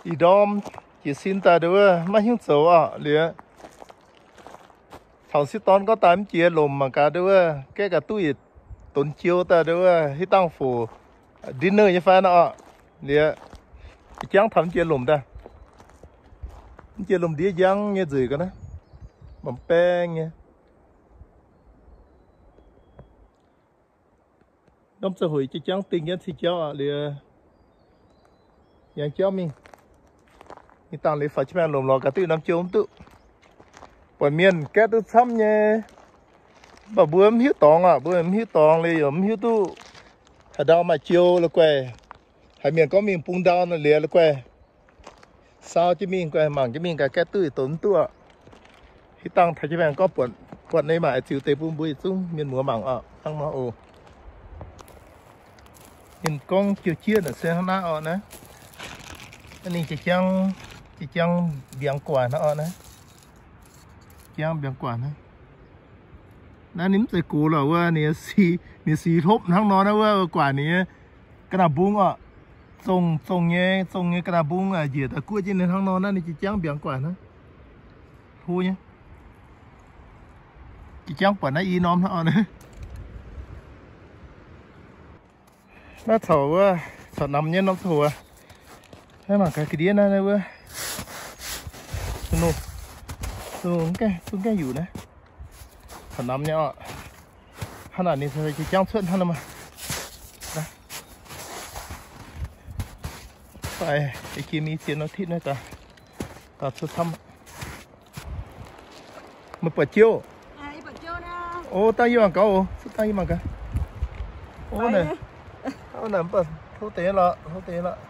ih ndorm jiez sin daaih nduov maiv hiuv zoux oc. Liuz taux sieqv dorn gorngv daaih mv jiex lomc mangc gaax nduov, gaeqv gaax duqv yietc donx jiou daaih nduov hitv dangh foc dinner nyei fai nor oc. Liuz jangv taux mv jiex lomc daaih, mv jiex lomc ndiev njang nyei nzueic ga'naaiv, mangc baeng nyei. Norm ziangh hoc jiex jangv dingh jienv cing jauv aqv. Liuz yangh jauv mingh, mingh dangh liuz faaux jienv maengx lomc lorz gaax duqv norm jiou mv duqv. Buatc mienh gaeqv duqv camv nyei, mv baac mbuo mv hiuv dorngx aqv. Mbuo mv hiuv dorngx liuz yaac mv hiuv duqv haaix ndau maaih jiou la'guaih. Haiz mienh gorngv mingh bung ndau nor liuz la'guaih saau jienv mingh, guaih mangc jienv mingh gaax gaeqv duqv yietc donx mv duqv. Hitv dangh taux jienv maengx gorngv buatc, buatc nyei maaih ziux deix bun mbuo yietc zungv mienh muoz mangc oc. Hnangv nor oc. Ninh gorngv jiou jieqv naaic se hnangv naaiv oc naaiv. Naaiv ninh jiex jangv, jiex jangv mbiaangx guaax hnangv oc naaiv. Jangv mbiaangx guaax hnangv. Naaiv ninh mv zeiz gox lorqc wuov, ninh, ninh sic hlopv hnangv nor naaiv wuov, guaax ninh nyei ga'naaiv mbung oc. Zongh, zongh nyei, zongh nyei ga'naaiv mbung njiec daaih guoqv jienv ninh hnangv nor naaiv ninh jiex jangv mbiaangx guaax hnangv. Hlo nyei. Jiex jangv buatc naaiv i norm hnangv oc naaiv. Naaiv caux wuov, caux namx nyei norm ziangh hoc. Naaiv mangc gaax ga'ndiev naaiv, naaiv wuov. Zungh, zungh gaengh, zungh gaengh yuqc naaiv. Caux namx nyei oc. Hnangv naaic ninh jiex jangv cuotv hnangv nor maah. Fai, jiex mingh ziex norm titv naaiv daaih, daaih cuotv camv. Meih buatc jiouv? O, dangh yie mangc gaax oc. Cuotv dangh yie mangc gaax. O, naaic, o, naaic mv baac hlo deix lorqc, hlo deix lorqc.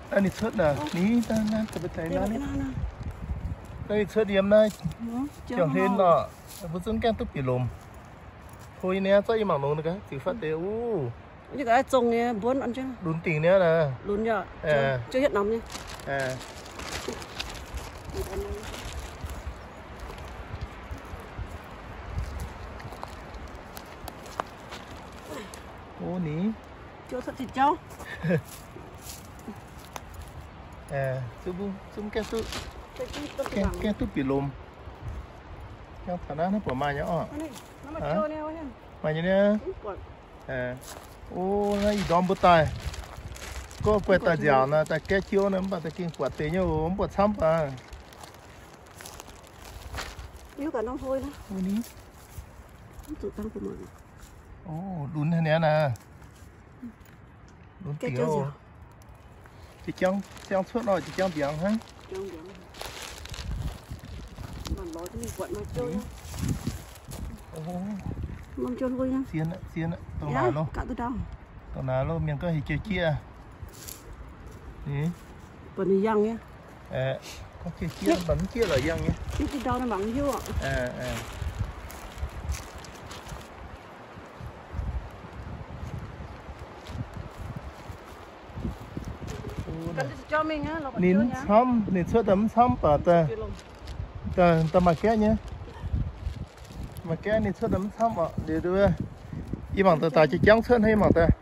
Naaiv ninh cuotv naaic, ni, dangh ninh cuotv yiem naaiv, jauv-hlen oc. Mbuo zungv gaengh duqv bieqc lomc. Hlo nyei niaa, zorqv yie mangc longx gaax, ziux fatv deix uv. Lunx dingc niaa naaic. O, ni, zungv gaengh duqv bieqc lomc. Jangv taux naaiv, naaiv buatc maaih nyei oc. Maaih nyei niaa. O, naaiv ih ndorm mbuo daaih, gorngv guaih daaih nziaauc naaic, daaih gaeqv jiouv naaic, mv baac da'gengh buatc deix nyei oc, mv buatc camv baac. Lunx haaix niaa naaic. Lunx dingc oc. Jiex jangv, jangv cuotv nor, jiex jangv mbiaangx hnangv. Zien aqv, zien aqv, dongh naaic loh. Dongh naaic loh, mienh gorngv heuc jiou jieqv. Buatc ninh yangh nyei. Gorngv jiou jieqv, mv baac mv jieqv lorqc, yangh nyei. Ninh mv camv, ninh cuotv daaih mv camv baac daaih, daaih maaih gaeqv nyei. Maaih gaeqv ninh cuotv daaih mv camv oc. Liuz nduov, yie mangc daaih daaih jiex jangv cuotv hnangv, yie mangc daaih.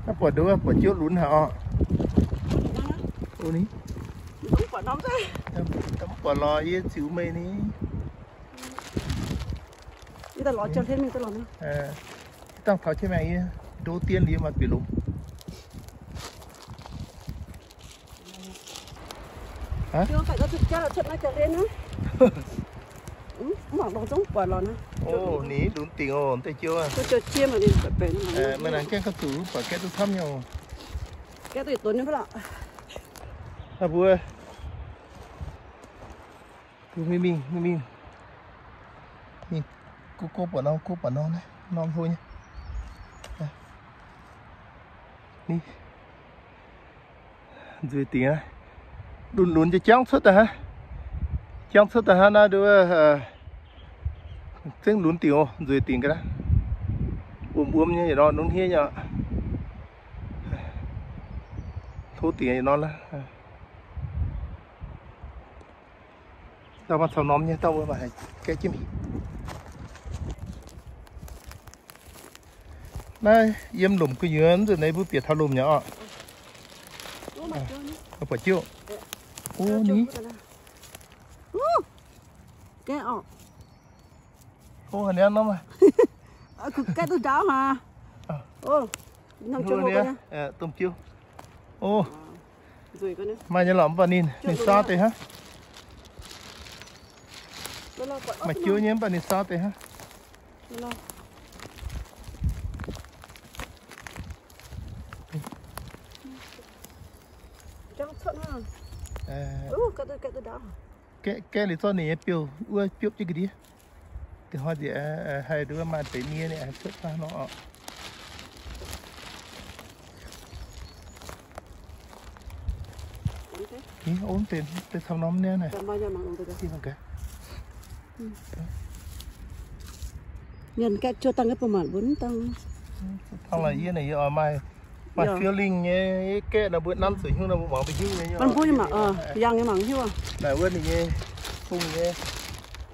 Naaiv buatc nduov, buatc jiouv lunx haic oc. O, ni, mv buatc lorz yie ziux meih ni. Dangh taux jienv maengx yie ndo dien liuz maaih bieqc lomc. Ninh lunx dingc oc, deix jiouv. Meih naaic gaengh gauh zuqc buatc gaeqv duqv camv nyei oc. Mbuo mingh, mingh, mingh, mingh, go, go buatc nor, go buatc nor naaiv, norm hlo nyei. Ni, nzueic dingc aqv. Lunx lunx jiex jangv cuotv daaih hnangv. Jangv cuotv daaih hnangv naaiv nduov, zengv lunx dingc oc, nzueic dingc ga'naaiv. Wuom wuom nyei yietc norm, nungv hniev nyei. Tov dingc yietc norm laav. Dauh maaih caux norm nyei, dauh mbuo maaih haiz gaeqv jienv mingh. Naaiv yiem lomc gu'nyuoz nzunc naaiv mbuo bieqc taux lomc nyei orqc. Buatc jiouv. O, ni. Gaeqv orqc. O, haaix norm aqv? Gaeqv duqv ndaauv haic. Domh jiouv. O, maaih nyei lorqc, mv baac ninh, ninh saa deix hnangv. Maaih jiouv nyei, mv baac ninh saa deix hnangv. Gaeqv, gaeqv liuz zorqv ninh nyei biouv wuov biopv jienv ga'ndiev. Da'hoi nziex haih nduov maaih deix nie ninh cuotv daaih nor oc. Ni, o, deix camv norm niaa naaic. Mienh gaeqv jiouv dangh ga'bun maanc mbuo dangh. Tangv laaix yie naaic yie oix maaih, maaih feeling nyei, yie gaeqv naaic mbuo nanv zuqc hnyouv naaic mbuo muangx mbuo hiuv nyei. Mbuo nyei mangc, yangh nyei mangc hiuv. Naaic wuov ninh nyei, fungx nyei,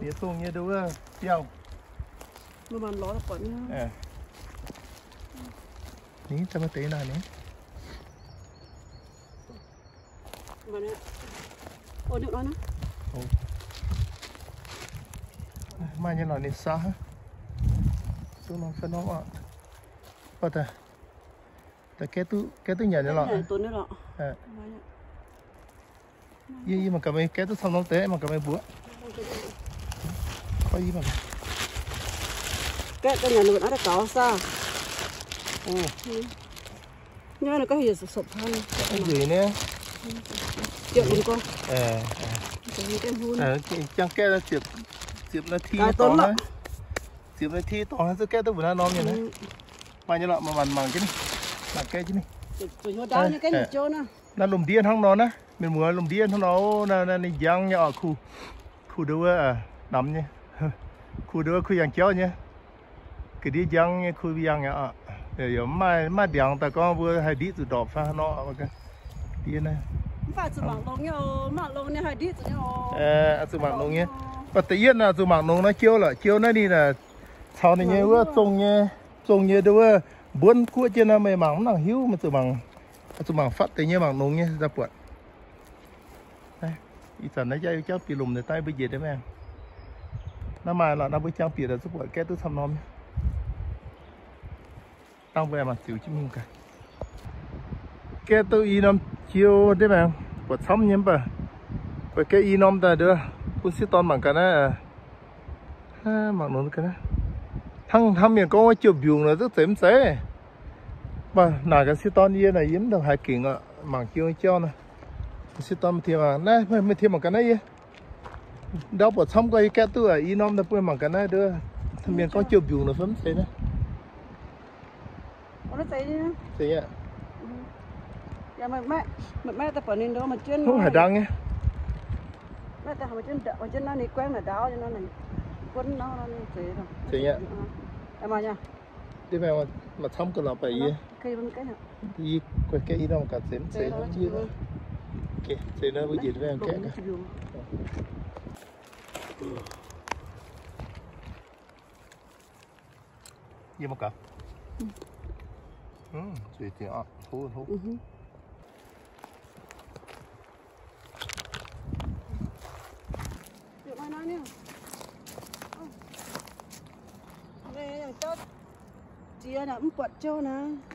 ninh nyei fungx nyei nduov wuov biangh. Ni, daaih maaih deix naaic ni. Maaih nyei lorqc ninh saa hnangv. Duqv norm fai norm oc. Baac daaih, daaih gaeqv duqv, gaeqv duqv nyanc nyei lorqc. Yie, yie mangc gaax meih gaeqv duqv camv norm deix, mangc gaax meih mbuoqc. Gaeqv duqv nyanc ninh mbuo naaiv daaih gaux saah. Nzueic nyei. Jangx gaeqv ziepc, ziepc นาที dorngx, ziepc นาที dorngx hnangv zungv gaeqv duqv mbuo naaiv norm nyei naaiv. Maaih nyei lorqc, mangc, mangc jienv, mangc gaeqv jienv. Naaiv lomh ndiev hnangv nor naaiv, mienh muoz, lomh ndiev hnangv nor, naaiv ninh njang nyei oc, kuh, kuh nduov wuov, namx nyei, kuh nduov wuov kuh yangh jauv nyei. Ga'ndiev njang nyei kuh yangh nyei oc. Maaih, maaih ndiangx daaih gorngv mbuo haih ndiqv zuqc ndorpc fai nor. Ndiev naaiv zuqc mangc longx nyei. Baac da'yietv naaiv zuqc mangc longx naaiv jiouv lorqc. Jiouv naaiv ninh caux ninh nyei wuov zong nyei, zong nyei nduov wuov mbuonv guoqv jienv naaiv, meih mangc mv nangc hiuv, meih zuqc mangc, zuqc mangc fatv deix nyei mangc longx nyei daaih buatc. Ih zanc naaiv jaav yie jangv bieqc lomc naaic daaih mbuo njiec deix maengx. Naaiv maaih lorqc, naaiv mbuo jangv bieqc daaih zungv buatc gaeqv duqv camv norm nyei. Dangh mbuo aengx mangc ziux jienv mingh gaax. Gaeqv duqv i norm jiouv deix maengx, buatc camv nyei mv baac buatc gaeqv i norm daaih nduov, bun sieqv dorn mangc gaax naaiv. Mangc nor gaax naaiv. Hnangv, hnangv mienh gorngv wuov jouh mbiungc nor zungv zeiz mv zeiz. Mv baac naaic gaax sieqv dorn yie naaic, yie mv dungx haiz gengh oc, mangc jiouv jauv nor. Sieqv dorn maiv tien mangc naaiv, maiv tien mangc gaax naaiv yie. Ndau buatc camv gorx yie gaeqv duqv i norm daaih bun mangc gaax naaiv nduov. Mienh gorngv jouh mbiungc nor fai mv zeiz naaiv. Zeiz nyei. Hungh haaix ndang nyei. Zeiz nyei. Maaih camv ga'lauh baac yie, yie guai gaeqv i norm gaax zeiz mv zeiz. Zeiz naaiv mbuo njiec maengx gaeqv gaax. Yie mangc gaax. Zuiz dingc oc, hlo hlo. Jiex naaic mv buatc jauv naaic.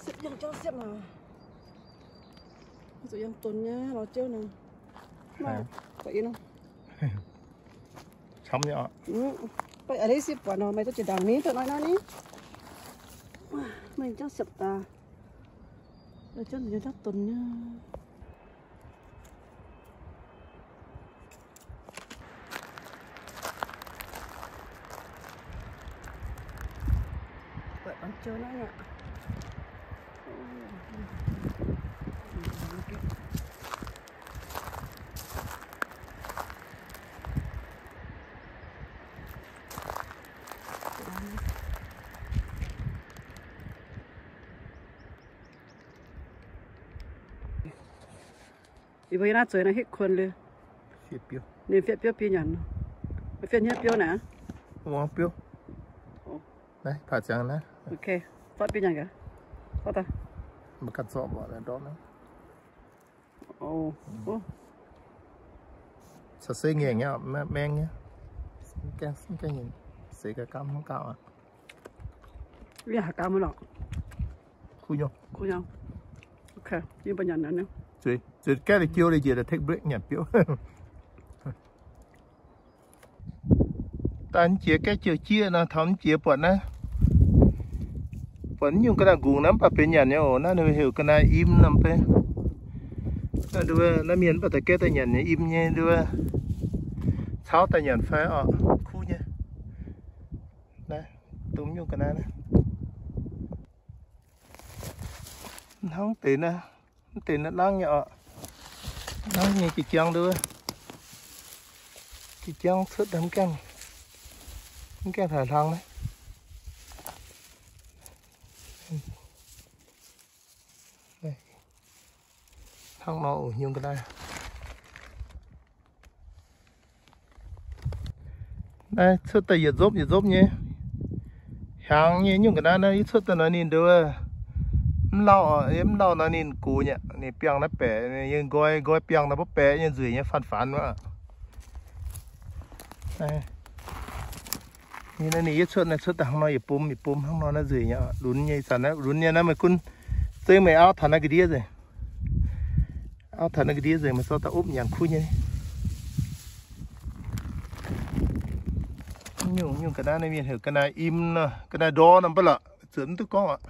Siepv yangh jauv siepv naaic. Zuqc yangh donx nyei lorz jauv naaic. Camv nyei oc. Baac a'hneiv sieqv buatc nor, meih duqv jiex ndaangc ni, duqv naaiv naaiv ni. Meih jangv siepv daaih. Jangv, jangv donx nyei. Buatc bangc jauv naaiv aqv. Yie mbuo yie naaiv zueiz naaiv hitv kuonx liuz, ninh fietv biouv biei nyanc. Fietv hnyouv biouv naaic. Wuov biouv. Naaiv, paav ziangx naaiv. Mbuo ganh zorqv mbuo ndortv naaiv. Caux se ngaengc nyei, maeng nyei. Seix ga'gamv mv gauh aqv. Kuv nyei. Zueiz gaeqv liuz jiou liuz njiec daaih take break nyanc biouv. Daaih mv jiex gaeqv jiou jieqv nor, taux mv jiex buatc naaiv, buatc mv nyungc ga'naaiv nqungc naaiv mv baac benx nyanc nyei oc. Naaiv ninh heuc ga'naaiv im nor mv bei. Naaiv nduov naaiv mienh mv baac daaih gaeqv daaih nyanc nyei, im nyei nduov. Cauv daaih nyanc fai orqc, kuv nyei. Naaiv, dongh mv nyungc ga'naaiv naaiv. Hnangv deix naaiv, mv deix naaiv nangv nyei orqc. Nangv nyei jiex jangv nduov. Jiex jangv cuotv mv gaengh, mv gaengh taux hlang naaiv. Hnangv nor oc, nyungc ga'naaiv. Naaiv cuotv daaih yietc nzopv yietc nzopv nyei. Hiaangx nyei nyungc ga'naaiv naaiv, yie cuotv daaih nor ninh nduov mv lauh, yie mv lauh nor ninh gox nyei. Ninh biangh naaiv baeqc, yie nqoi, nqoi biangh naaiv mbuo baeqc nyei nzueic nyei, faanv-faanv wuov. Ninh naaiv ninh yie cuotv naaiv cuotv daaih hnangv nor yietc bum yietc bum hnangv nor naaiv nzueic nyei, lunx nyei, ih zanc naaiv lunx nyei naaiv meih gunv zengv meih auv taux naaiv ga'ndiev nzengc. Auv taux naaiv ga'ndiev nzengc meih zorqv daaih opv nyanc kuv nyei. Nyungc, nyungc ga'naaiv naaiv mienh heuc ga'naaiv im nor, ga'naaiv ndor nor mv baac lorqc, zuotc mv duqv gorngv aqv.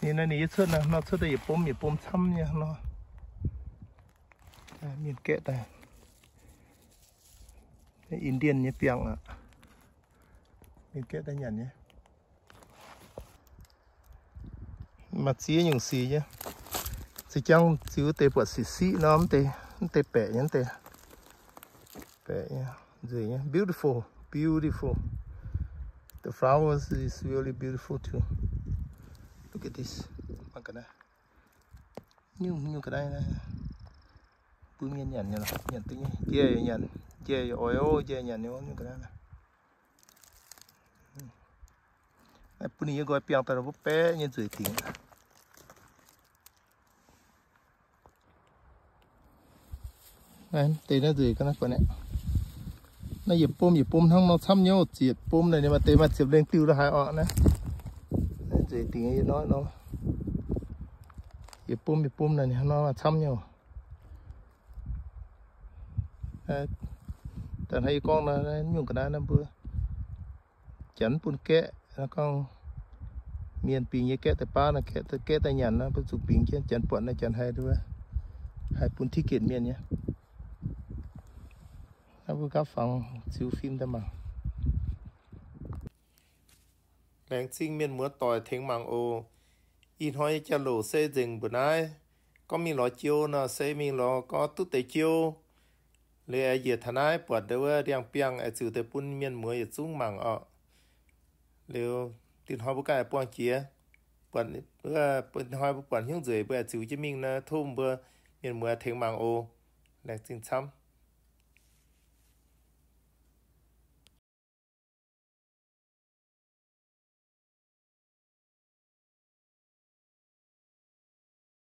Ninh naaiv ninh yie cuotv naaiv nor cuotv daaih yietc bum yietc bum camv nyei nor. Mienh gaeqv daaih, Indian nyei biangh aqv. Mienh gaeqv daaih nyanc nyei. Maaih ziex nyungc sic nyei. Zinh jangv ziux deix buatc sic siqv nor, mv deix, mv deix baeqc nyei, mv deix baeqc nyei, nzueic nyei. Beautiful, beautiful. The flowers is really beautiful too. Look at this. Mangc ga'naaiv. Nyungc, nyungc ga'naaiv naaiv. Bun mienh nyanc nyei lorqc, nyanc duqv nyei. Njiec yaac nyanc, njiec yaac oix, o, njiec nyanc nyei nyungc ga'naaiv naaiv. Bun ninh nyei nqoi biangh daaih mbuo baeqv nyei nzueic dingc. Naaiv deix naaiv nzueic ga'naaiv buatc naaiv. Naaiv yietc bom yietc bom hnangv nor camv nyei, ziepc bom naaic ninh maaih deix maaih ziepc lengh diuh lo haaix orqc naaiv. Naaiv nzueic dingc nyei nor. Yietc bom yietc bom naaic ninh hnangv nor maaih camv nyei. Daaih hnangv yie gorngv nor, nyungc ga'naaiv naaiv mbuo janx bun gaeqv, gorngv mienh bingx nyei gaeqv daaih baav nor, gaeqv daaih nyanc nor, mbuo zuqc bingx jienv. Janx buatc nor janx haih, haih bun ticket mienh nyei. Naaiv mbuo gapv fangx ziux fim daaih mangc. Laengz zingh mienh muoz doic tengx mangc oc. Ih hnoi nyei jauv-louc se nzengc mbuoqc naaiv. Gorngv mingh lorz jiou nor se mingh lorz gorngv duqv deix jiou. Liuz aengx njiec taux naaiv buatc ndau wuov ndiangx-biangh aengx ziux deix bun mienh muoz yietc zungv mangc orqc. Liuz, dinh hnoi mbuo ganh aengx buangh jiex, buatc, hnoi mbuo buatc hnyouv nzueic mbuo aengx ziux jienv mingh nor, tov mbuo mienh muoz tengx mangc oc. Laengz zingh camv.